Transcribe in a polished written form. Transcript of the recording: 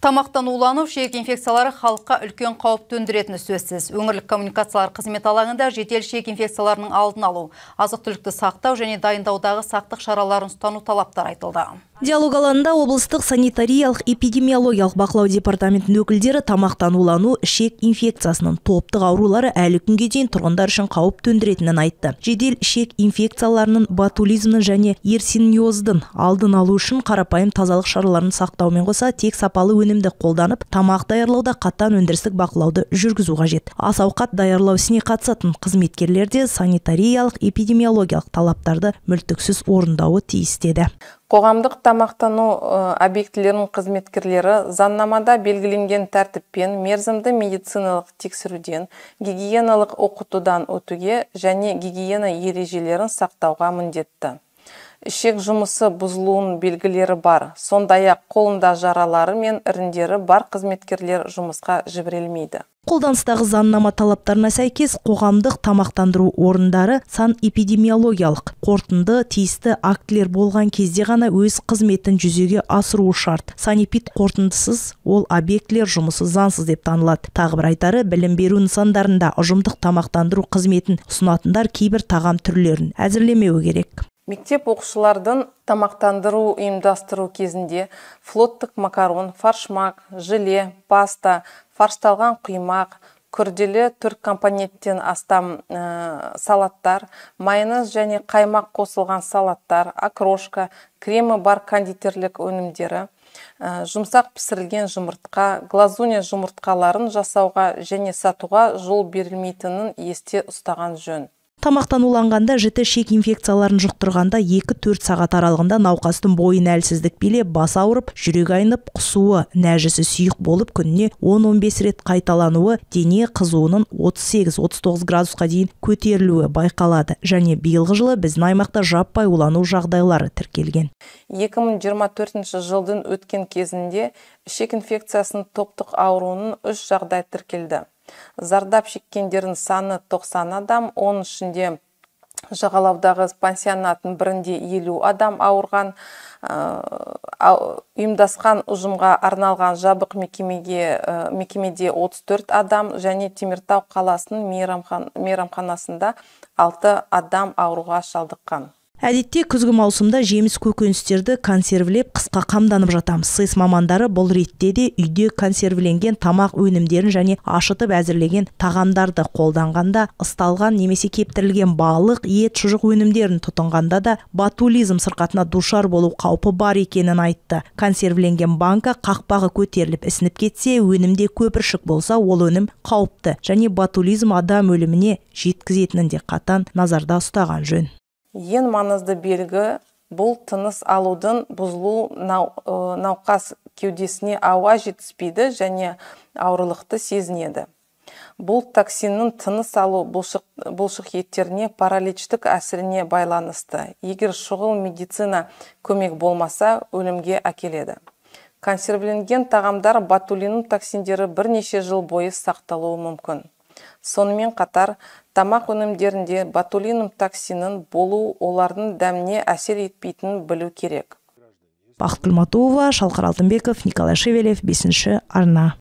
Тамақтан улану, ішек инфекциялары халыққа үлкен қауіп төндіретіні сөзсіз. Өңірлік коммуникациялар қызметі алаңында жедел ішек инфекцияларының алдын алу, азық-түлікті сақтау және дайындаудағы сақтық шараларын ұстану талаптары айтылды. Диалог алаңында облыстық санитариялық эпидемиологиялық бақылау департаментінің өкілдері тамақтан улану, ішек инфекциясының топтық аурулары әлі күнге дейін тұрғындар үшін қауіп төндіретінін айтты. Жедел ішек инфекцияларының, ботулизмнің және ерсиниоздың алдын алу үшін қарапайым тазалық шараларын сақтаумен қоса тек сапалы өнімді қолданып, тамақ даярлауда қатаң өндірістік бақылауды жүргізу қажет. Ас ауқат даярлау ісіне қатысатын қызметкерлер де санитариялық эпидемиологиялық талаптарды мүлтіксіз орындауы тиіс деді. Қоғамдық тамақтану объектілерінің қызметкерлері заңнамада белгіленген тәртіппен мерзімді медициналық тексеруден, гигиеналық оқытудан өтуге және гигиена ережелерін сақтауға міндетті. Ішек жұмысы бұзылуының белгілері бар, сондай-ақ қолында жаралары мен іріңдері бар қызметкерлер жұмысқа жіберілмейді. Қолданыстағы заңнама талаптарына сәйкес қоғамдық тамақтандыру орындары санэпидемиологиялық қорытынды тиісті актілер болған кезде ғана өз қызметін жүзеге асыруы шарт. Санэпид қорытындысыз ол объектілер жұмысы заңсыз деп танылады. Тағы бір айтары, білім беру нысандарында ұжымдық тамақтандыру қызметін ұсынатындар кейбір тағам түрлерін әзірлемеуі керек. Мектеп оқушылардың тамақтандыру ұйымдастыру кезінде флоттық макарон, фаршмак, желе, паста, фаршталған құймақ, күрделі 4 компоненттен астам салаттар, майонез және қаймақ қосылған салаттар, окрошка, кремі бар кондитерлік өнімдері, жұмсақ пісірілген жұмыртқа, глазуня жұмыртқаларын жасауға және сатуға жол берілмейтінін есте ұстаған жөн. Тамақтан уланғанда, жіті ішек инфекцияларын жұқтырғанда 2-4 сағат аралығында науқастың бойын әлсіздік билеп, бас ауырып, жүрек айнып, құсуы, нәжісі сұйық болып, күніне 10-15 рет қайталануы, дене қызуының 38-39 градусқа дейін көтерілуі байқалады. Және биылғы жылы біздің аймақта жаппай улану жағдайлары тіркелген. 2024 жылдың өткен кезінде ішек инфекциясының топтық ауруының 3 жағдай тіркелді. Зардап шеккендердің саны 90 адам, оның ішінде жағалаудағы пансионаттың бірінде 50 адам ауырған. Ұйымдасқан ұжымға арналған жабық мекемеде 34 адам және Теміртау қаласының мейрамханасында 6 адам ауруға шалдыққан. Әдетте күзгі маусымда жеміс көкөністерді консервілеп қысқа қамданып жатамыз. СЭС мамандары бұл ретте де үйде консервіленген тамақ өнімдерін және ашытып әзірлеген тағамдарды қолданғанда, ысталған немесе кептірілген балық, ет, шұжық өнімдерін тұтынғанда да ботулизм сырқатына душар болу қаупі бар екенін айтты. Консервіленген банка қақпағы көтеріліп ісініп кетсе, өнімде көпіршік болса, ол өнім қауіпті және ботулизм адам өліміне жеткізетінін де қатаң назарда ұстаған жөн. Ең маңызды белгі бұл тыныс алудың бұзылу, науқас кеудесіне ауа жетіспейді және ауырлықты сезінеді. Бұл токсиннің тыныс алу бұлшық еттеріне параличтік әсеріне байланысты. Егер шұғыл медицина көмек болмаса, өлімге әкеледі. Консервіленген тағамдар ботулинум токсиндері бірнеше жыл бойы сақталуы мүмкін. Сонымен қатар, тамақ өнімдерінде ботулинум токсинін болу олардың дәміне әсер етпейтінін білу керек. Бақытгүл Матуова, Шалқар Алтынбеков, Николай Шевелев, 5 арна.